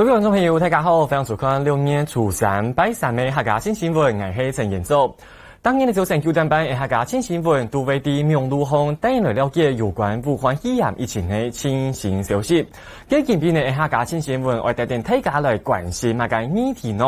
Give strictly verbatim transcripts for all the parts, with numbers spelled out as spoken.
各位觀眾朋友，大家好，歡迎收看六月初三拜三个客家新新聞，𠊎係陳彥祖。當日个朝晨九點半个客家新新聞，都會在網路項帶你來了解有關武漢肺炎疫情个最新消息。該今晡日个客家新新聞，愛帶等大家來關心麼个議題呢？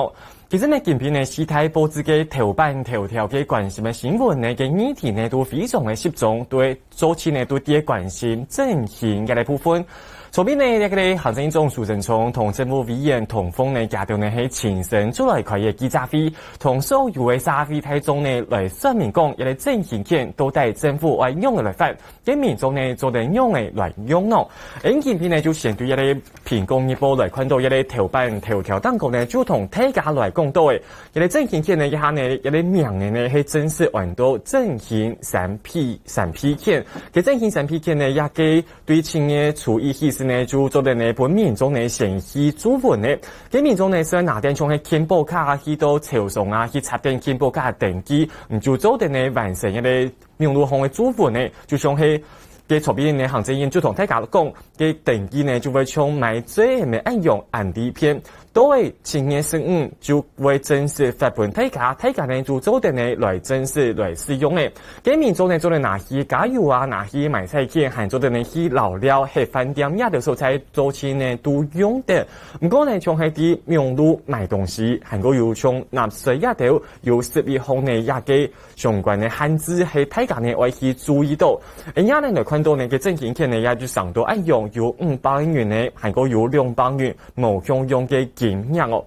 其實呢，今晡日四大報紙个頭版頭條个關心个新聞呢，个議題呢，都非常个集中，對 早前呢，都在關心振興个部分。昨晡日呢，這个行政院長蘇貞昌同政府委員唐鳳呢，佢兜呢係親身出來開个記者會，同所有个社會大眾呢來說明講，這个振興券到底政府愛仰仔來發，該民眾呢做得仰仔來用呢？𠊎今晡日呢，就先對這个蘋果日報來看到這个頭版頭條當中呢，就同大家來講到个，這个振興券呢，這下呢，這个名呢係正式安到振興三倍三倍券。 該振興三倍券呢，這个對七月初一起始呢，就做得呢分民眾呢先去注文呢。該民眾呢，需要拿等像係健保卡啊，去到超商啊，去插等健保卡登記，你就做得呢完成這个網路項个注文呢，就像係該昨晡日呢，行政院就同大家講，該登記呢就會像買水个恁樣恁利便。 到了七月十五就會正式發分大家，大家呢就做得呢來正式來使用个。該民眾呢做得拿去加油啊，拿去買菜去，還做得呢去遶寮、係飯店這兜所在做得呢都用得。毋過呢，像係在網路買東西，還過有像納稅這兜，有十一項呢這个相關个限制，係大家呢愛去注意到。恁樣呢來看到呢，該振興券呢也就省到恁樣有五百元呢，還過有兩百元。 無共樣个金額哦。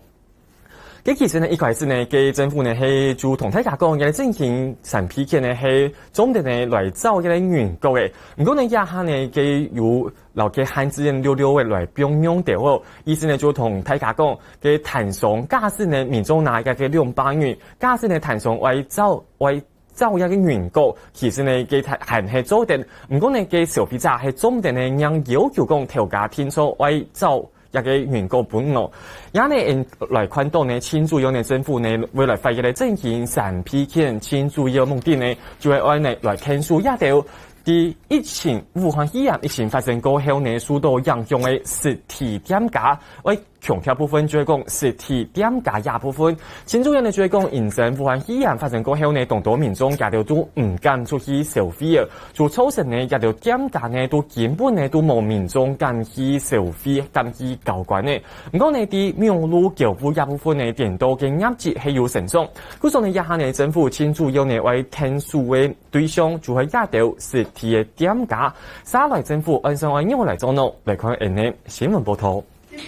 該其實呢，一開始呢，該政府呢係就同大家講，這个振興三倍券呢係專門呢來找這个員工个。毋過呢，這下呢，該有摎該限制个略略仔來變樣兜哦。意思呢，就同大家講，該攤商假使呢，民眾拿這个兩百元，假使呢，攤商愛找，愛 找這个員工，其實呢，該還，還係做得。毋過呢，該消費者係做毋得呢，硬要求講頭家定著愛找這个員工分哦。這呢，𠊎來看到呢，盡主要呢，政府呢，會來發這个振興三倍券，盡主要目的呢，就係愛呢，來𢯭手這兜，在疫情，武漢肺炎疫情發生過後呢，受到影響个實體店家，愛 強調部分就係講實體店家這部分。盡主要呢就係講，因為武漢肺炎發生過後呢，當多民眾佢兜都毋敢出去消費啊，就造成呢佢兜店家呢都根本呢都無民眾敢去消費，敢去交關呢。毋過呢，在網路購物這部分呢，顛倒个業績係有成長。故所呢，這下呢政府盡主要呢愛𢯭手个對象就係這兜實體个店家。接下來政府按算愛仰般來做呢？來看𠊎等个新聞報導。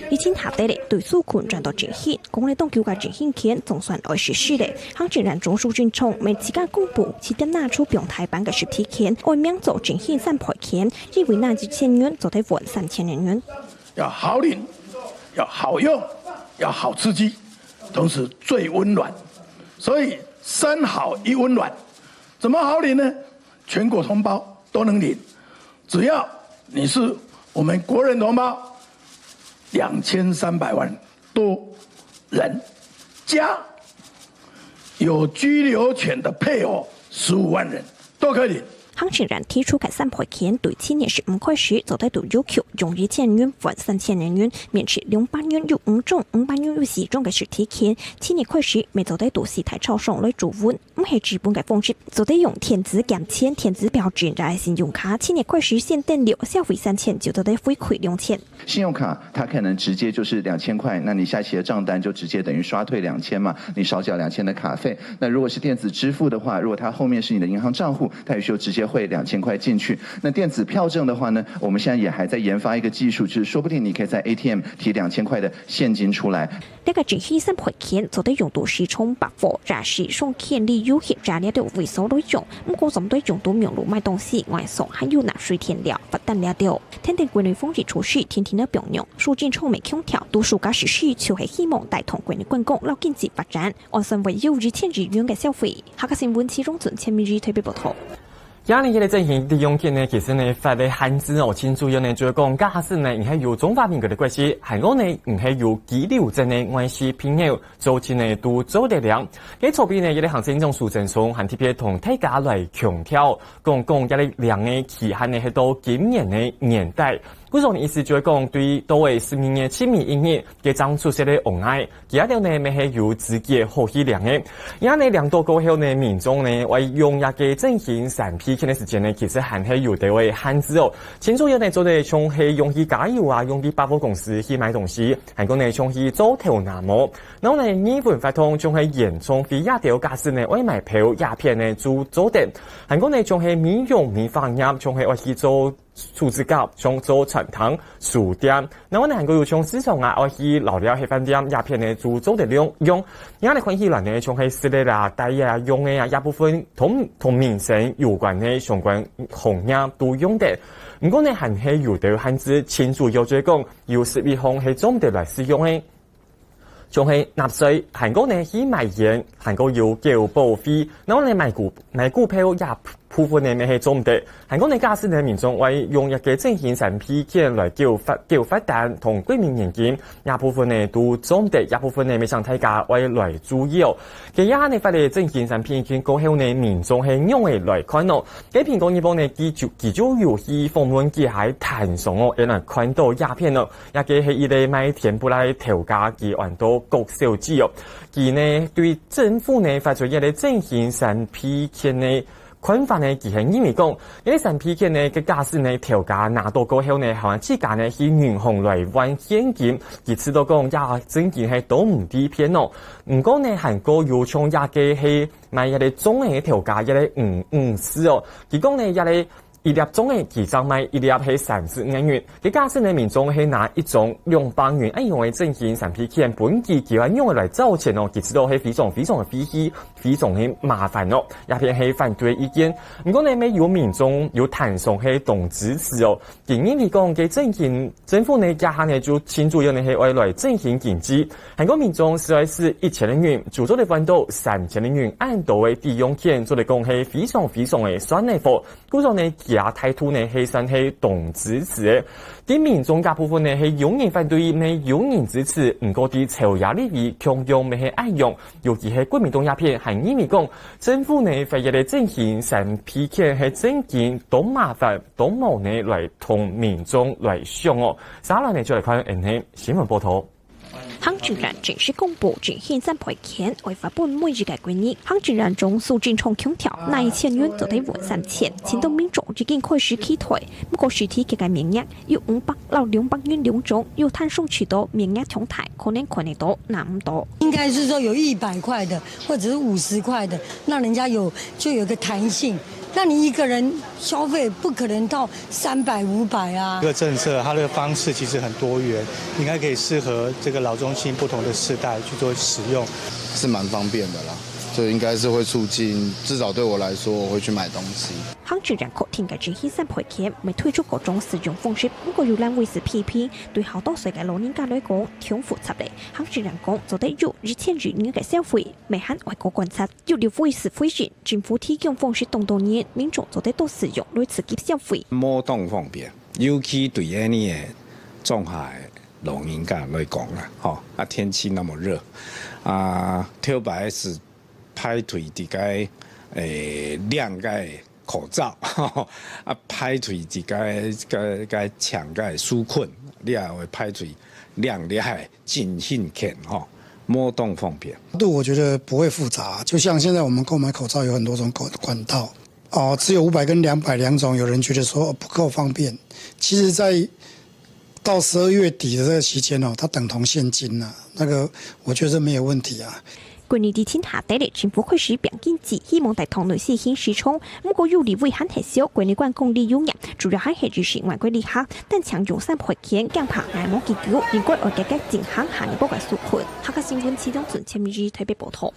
疫情下忒咧，對紓困轉到振興，公立當局个振興券總算愛實施咧。行政院長蘇貞昌每自家公布，七點拿出平台版个實體券，愛名做振興三倍券，因為拿一千元做得換三千零元。要好領，要好用，要好刺激，同時最溫暖。所以三好一溫暖，怎麼好領呢？全國同胞都能領，只要你是我們國人同胞，兩千三百萬多人，加有居留權的配偶十五萬人都可以領。行政院提出个三倍券，對七月十五開始做得到郵局用一千元換三千零元，面值兩百元有五張、五百元有四張个實體券。七月開始，乜做得到四大超商來注文，毋係紙本个方式，做得用電子減錢、電子表情、信用卡。七月開始先登錄，消費三千就做得回饋兩千。 信用卡它可能直接就是兩千塊，那你下期的帳單就直接等於刷退兩千嘛，你少繳兩千的卡費。那如果是電子支付的話，如果它後面是你的銀行帳戶，它也就直接匯兩千塊進去。那電子票證的話呢，我們現在也還在研發一個技術，就是說不定你可以在A T M提兩千塊的現金出來。 這个振興三倍券做得用到市場百貨，也係商圈旅遊業者這兜位所來用。毋過針對用到網路買東西、外送還有納稅電料、罰單這兜，天天國內防疫措施天天來變樣，蘇貞昌乜強調，對暑假實施就係希望帶動國內觀光摎經濟發展，按算會有一千億元个消費。客家新聞徐榮尊、陳明儀台北報導。 今年个振興抵用券呢，其實呢，發个限制哦，盡主要呢，就係講，假使呢，你係有中華民國个國籍，還有呢，你係有居留證个外籍朋友，做得呢，都做得領。該昨晡呢，這个行政院長蘇貞昌還特別同大家來強調，講講這个領个期限呢，係到今年个年底。故所呢意思就係講，對到个十二月七日一日，該正出世个嬰兒，佢兜呢乜係有資格好去領个。這呢領到過後呢，民眾呢會用這個振興三倍券个時間呢，其實還係有兜个限制哦。盡主要呢做得像係用去加油啊，用去百貨公司去買東西，還過呢像去做頭那毛。然後呢，藝文活動像係演唱會這兜假使呢愛買票這片呢就做得。還過呢像係美容美髮業，像係愛去做 手指甲，像做餐廳、書店，然後呢還過有像市場啊，愛去遶尞个飯店，這片呢就做得用。用。這呢看起來呢，像係食个啦、戴个啊、用个啊，這部分同同民生有關个相關行業都用得。毋過呢，還係有兜限制，盡主要就係講有十一項係做毋得來使用个。 像係納稅，還過呢去買菸，還過有繳保費，然後呢買股買股票這部分呢乜係做毋得。還過呢假使呢民眾愛用這個振興三倍券來繳罰繳罰單同國民年金，這部分呢都做毋得，這部分呢乜請大家愛來注意哦。該這下呢發个振興三倍券過後呢，民眾係仰仔來看哦？該蘋果日報呢，佢就佢就有去訪問幾下攤商哦，會來看到這片哦。 這個係一個賣甜不辣个頭家，佢安到郭小姐哦。佢呢對政府呢發出這個振興三倍券个看法呢，佢係認為講，這個三倍券呢，个假使呢頭家拿到過後呢，還自家呢去銀行來換現金，佢知道講這真金係都毋知騙哦。毋過呢，還過有像這個係賣這個粽仔个頭家，這個吳女士哦，佢講呢，這個 一粒粽仔佢正賣一粒係三十五銀。該假使呢民眾係拿一張兩百銀恁樣个振興三倍券分佢，佢愛仰仔來找錢哦，佢知道係非常非常个費氣，非常个麻煩哦。這片係反對个意見。毋過呢，乜有民眾有攤商係當支持哦。佢認為講，該振興政府呢，這下呢就盡主要呢係愛來振興經濟。還過民眾實在係一千个銀，就做得換到三千个銀，恁多个抵用券，做得講係非常非常个算个貨。 故所呢，佢个態度呢係算係當支持个。在民眾這部分呢係有人反對，乜有人支持，毋過在朝野立委共樣乜係恁樣，尤其係國民黨這片還認為講，政府呢發這個振興三倍券係真經當麻煩，當無奈來同民眾來想哦。續下來呢就來看𫣆个新聞報導。 行政院正式公布振興三倍券，會發分每一個國民。行政院長蘇貞昌強調，拿一千元做得換三千，盡多民眾已經開始期待。毋過實體个名額有五百到兩百元兩種，有攤商知道名額當大，可能看得到，拿毋到。應該是說有一百塊的，或者是五十塊的，讓人家有，就有一個彈性。那你一個人消費不可能到三百、五百啊。這個政策它的方式其實很多元，應該可以適合這個老中青不同的世代去做使用。是蠻方便的啦，所以應該是會促進，至少對我來說，我會去買東西。行政院確定个振興三倍券，乜推出各種使用方式，毋過有人為此批評，對好多歲个老人家來講，忒複雜了。行政院講，做得有一千元个消費，乜還愛過觀察。有立委是回應，政府提供方式當多年，民眾做得多使用來刺激消費。無當方便，尤其對𫣆俚个中下个老人家來講啦，吼，啊，天氣那麼熱，啊，頭擺係 排隊佇該，誒，領該口罩，啊，排隊佇該，該，該搶該紓困，你也會排隊領你个振興券，吼，無當方便。度我覺得不會複雜，就像現在我們購買口罩有很多種管，管道，哦，只有五百跟兩百兩種，有人覺得說，哦，不夠方便。其實在到十二月底的這個期間哦，它等同現金啊，那個我覺得沒有問題啊。國內疫情下跌了，政府開始拼經濟，希望帶動內需型市場。毋過有立委還係笑，國內觀光旅遊業主要還係支持外國旅客，但搶用三倍券，驚怕挨無幾久，應該會結結進行下一步个紓困。客家新聞，徐東俊、陳明儀台北報導。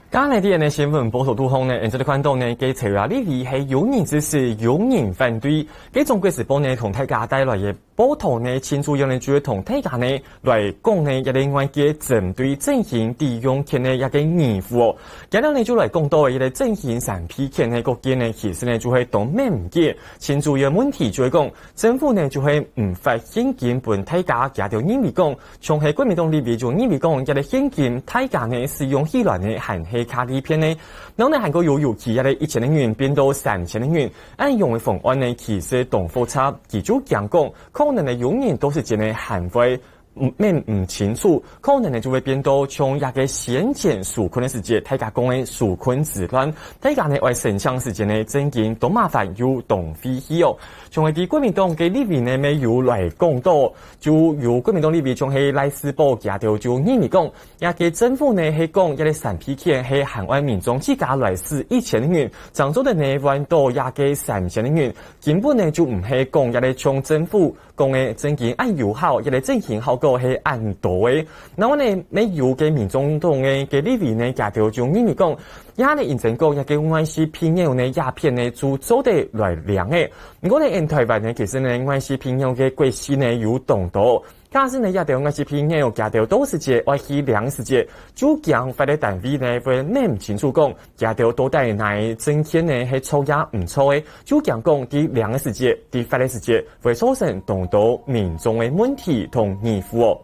剛才在𫣆个新聞報導肚項呢，𫣆就看到呢，該朝野立委係有人支持，有人反對。該中國時報呢，同大家帶來个報導呢，盡主要呢，就係同大家呢，來講呢，一個外界針對振興抵用券个一個疑問哦。今日呢，就來講到一個振興三倍券个各界呢，其實呢，就係當毋解。盡主要問題就係講，政府呢，就係毋發現金分大家，佢兜認為講， 像係國民黨立委就認為講，這個現金大家呢使用起來呢，還係較利便呢。然後呢，還過有尤其這個一千个銀變到三千个銀，恁樣个方案呢，其實當複雜，佢就驚講，可能呢有人到時節呢還會毋，毋清楚，可能呢就會變到像這个選前受困个時節，大家講个受困之亂，大家呢愛申請時節呢，正經當麻煩又當費氣哦。像係在國民黨个立委呢，乜有來講到，就有國民黨立委像係賴士葆佢兜就認為講，這个政府呢係講這个三P券係還愛民眾自家來使一千个銀，正做得呢換到這个三千个銀，根本呢就毋係講這个像政府 講个正經恁有效，這个振興效果係恁多个。另外呢，乜有个民眾黨个个立委呢，佢兜就認為講，這下呢認真講，這个外籍配偶呢，這片呢就做得來領个。毋過呢，𫣆臺灣呢，其實呢，外籍配偶个國籍呢有當多。假使呢，這兜外籍配偶佢兜到時節愛去領時節，就驚發个單位呢會弄毋清楚講，佢兜到底哪个證件呢係著也毋著个，就驚講在領个時節，在發个時節， 會造成當多民眾个問題同疑慮哦。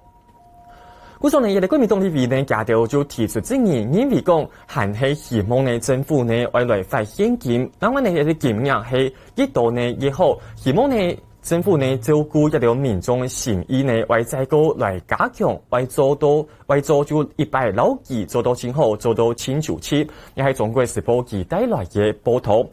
故所呢，這个國民黨立委呢，佢兜就提出質疑，認為講還係希望呢政府呢愛來發現金，另外呢，這个金額係越多呢越好，希望呢政府呢照顧這兜民眾个心意呢，愛再過來加強，愛做到 愛做就一擺摎佢做到盡好，做到盡周全，這係中國時報佢帶來个報導。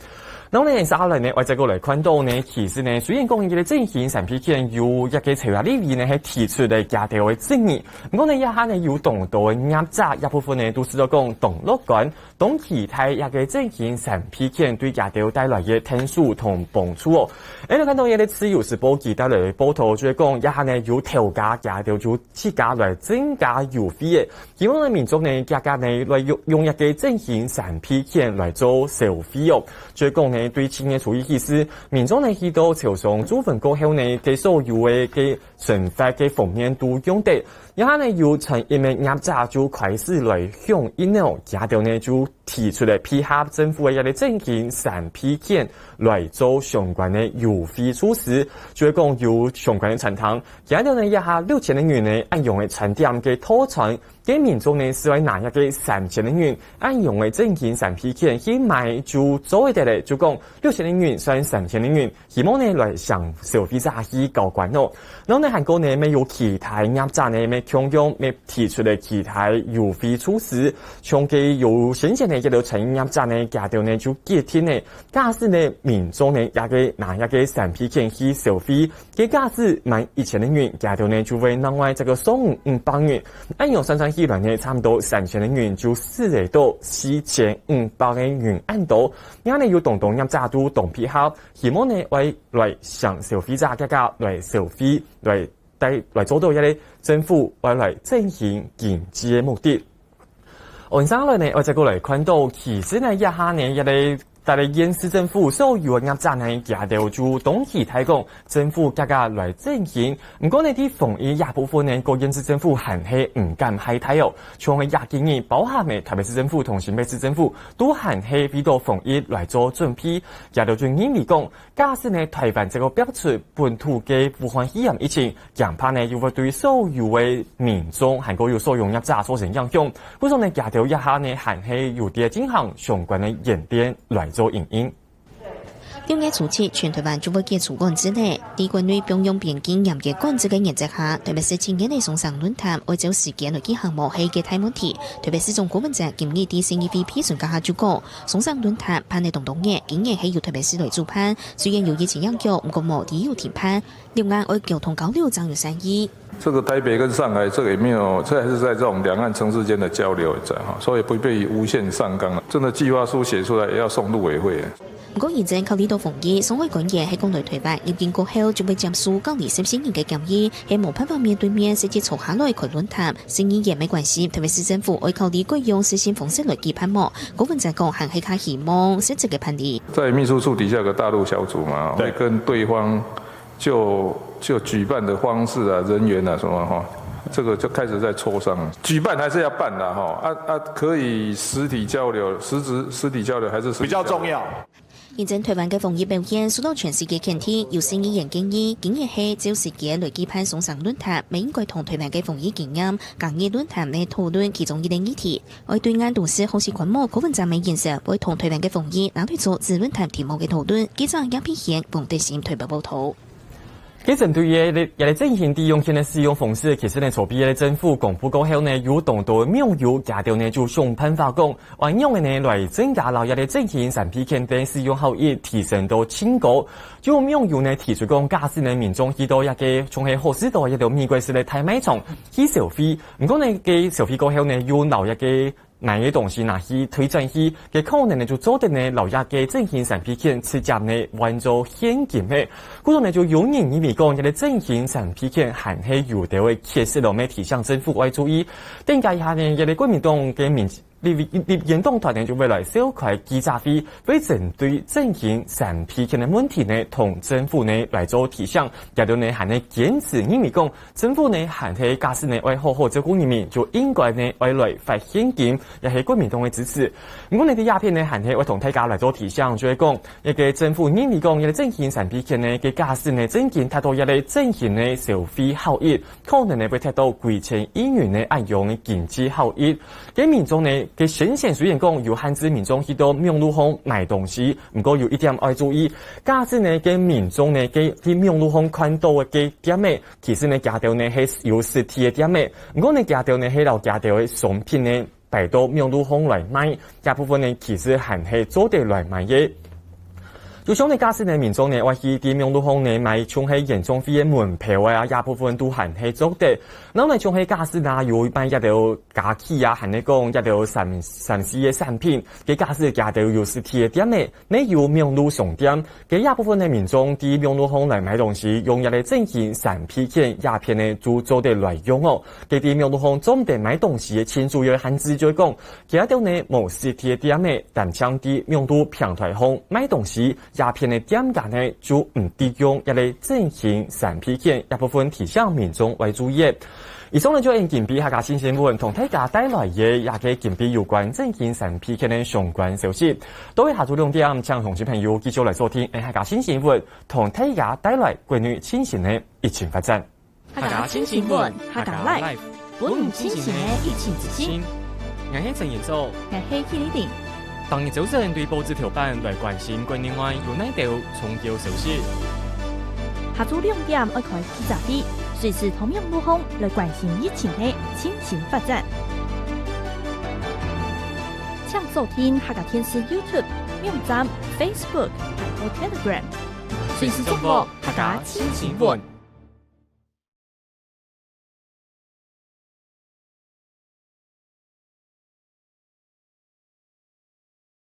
然後呢，接下來呢，𠊎再過來看到呢，其實呢，雖然講這个振興三P券有一个朝野立委呢係提出來佢兜个質疑，毋過呢，這下呢有當多个業者這部分呢，都試著講當樂觀，當期待這个振興三P券對佢兜帶來个𢯭手同幫助哦。𠊎等看到這个自由時報佢帶來个報導，就係講這下呢有頭家佢兜就 自家來增加優惠个，希望呢民眾呢，大家呢來用，用這个振興三P券來做消費哦。所以講呢，對七月初一起始，民眾呢去到超商注文過後呢，佢所有个个生活个方面都用得。這下呢，有餐飲个業者就開始來響應了，佢兜呢就 提出來配合政府个這个振興三P券來做相關个優惠措施，就係講有相關个餐廳，佢兜呢這下六千个銀呢，恁樣个餐點个套餐，个民眾呢係愛拿這个三千个銀，恁樣个振興三P券去買就做得了，就講六千个銀算三千个銀， 希望呢來向消費者去交關哦。然後呢，還過呢，乜有其他業者呢，乜共樣乜提出了其他優惠措施，像个有先前呢，這兜餐飲業者呢，佢兜呢就決定呢，假使呢民眾呢，這个拿這个三P券去消費，个假使滿一千个銀，佢兜呢就會另外再過送五百銀。恁樣算算起來呢，差毋多三千个銀就使得到四千五百个銀恁多。 這下呢有當多業者都當配合，希望呢愛來向消費者價格來消費，來帶，來做到這个政府愛來振興經濟个目的。接下來呢，𠊎再過來看到，其實呢，這下呢，這个大个縣市政府所有个業者呢，佢兜就當期待講， 政府價格來振興。毋過呢，在防疫這部分呢，各縣市政府還係毋敢太大哦。像係這幾日，包含个臺北市政府同新北市政府，都還係為著防疫來做準備。佢兜就認為講，假使呢，臺灣再過爆出本土个武漢肺炎疫情，驚怕呢，又會對所有个民眾，還過有所有業者造成影響。故所呢，佢兜這下呢，還係有在進行相關个演練來做因應。 六月初七，全臺灣就會解除管制了。在國內放鬆邊境嚴格管制个原則下，臺北市七月个雙城論壇愛照時間來舉行無係一个大問題。臺北市長柯文哲今日在市議會閉門會下就講，雙城論壇辦了當多年，今年係由臺北市來主辦，雖然有疫情影響，毋過無理由停辦。 兩岸愛溝通交流正有善意。這個台北跟上海，這個也沒有，這還是在這種兩岸城市間的交流在哈，所以不便於無限上綱了。真的計劃書寫出來也要送陸委會。毋過，認真考慮到防疫，上海官員係講來臺灣入境過後，就會接受隔離十四日个檢疫，係無辦法面對面實際坐下來開論壇。市議員乜關心臺北市政府愛考慮改用視訊方式來舉辦無？柯文哲講，還係較希望實質个辦理。在秘書處底下有個大陸小組嘛，對。會跟對方 就，就舉辦的方式啊、人員啊什麼哈，這個就開始在磋商。舉辦還是要辦啦哈，啊，啊，可以實體交流，實質，實體交流還是實體交流。比較重要。現今臺灣个防疫表現受到全世界肯定，有市議員建議，今年係照時間來舉辦雙城論壇，乜應該同臺灣个防疫經驗、抗疫論壇來討論其中一個議題。愛對岸同時好時觀摩柯文哲个言辭，會同臺灣个防疫拿來做子論壇題目个討論。記者葉碧賢、黃德興臺北報導。該針對這這个振興抵用權个使用方式，其實呢，昨晡日个政府公布過後呢，有當多網友佢兜呢就想辦法講，仰般个呢來增加摎這个振興三倍券个使用效益提升到盡高。就有網友呢提出講，假使呢民眾去到這个像係好市多這兜美國式个大賣場去消費，毋過呢，該消費過後呢，又摎這个買个東西拿去退轉去，該可能呢就做得呢，摎這个振興三倍券直接呢換做現金个。故所呢，就有人認為講，這个振興三倍券還係有兜个缺失囉，愛提醒政府愛注意。等一下呢，這个國民黨个民立立院黨團呢就會來召開記者會，會針對振興三倍券个問題呢，同政府呢來做提醒。這兜呢還係堅持認為講，政府呢還係假使呢愛好好照顧人民，就應該呢愛來發現金，也係國民黨个支持。毋過呢，這下片呢還係愛同大家來做提醒，就係講，這个政府認為講，這个振興三倍券呢，个假使呢，真經達到這个振興个消費效益，可能呢會達到幾千億元个恁樣个經濟效益。該民眾呢，个先前雖然講有限制民眾去到網路項買東西，毋過有一點愛注意，假使呢，个民眾呢，个去網路項看到个店仔，其實呢，佢兜呢係有實體个店仔，毋過呢，佢兜呢係摎佢兜个商品呢擺到網路項來賣，這部分呢其實還係做得來賣个。就像呢，假使呢，民眾呢愛去在網路項呢買像係演唱會个門票啊，這部分都還係做得。然後呢，像係假使呢有賣這兜家具啊，還係講這兜三三C个產品，个假使佢兜有實體个店仔， 乜有網路商店，該這部分个民眾在網路項來買東西，用這个振興三倍券這片呢就做得來用哦。該在網路項做毋得買東西个盡主要个限制就係講，佢兜呢無實體个店仔，單淨在網路平台項買東西，這片个店家呢就毋得用這个振興三倍券，這部分提醒民眾愛注意。 以上呢就係今晡日客家新新聞同大家帶來个這个今晡日有關振興三倍券个相關消息。到下晝兩點，請鄉親朋友繼續來收聽客家新新聞，同大家帶來國內最新个疫情發展。客家新新聞，客家Live，分你最新个疫情資訊。𠊎係陳彥祖，𠊎係K麗麗。 逐日朝晨對報紙頭版來關心國內外有哪兜重要消息。下晝兩點愛開記者會，隨時透明路項來關心疫情个最新發展。請鎖定客家電視YouTube、網站、Facebook，還有Telegram，隨時掌握客家最新新聞。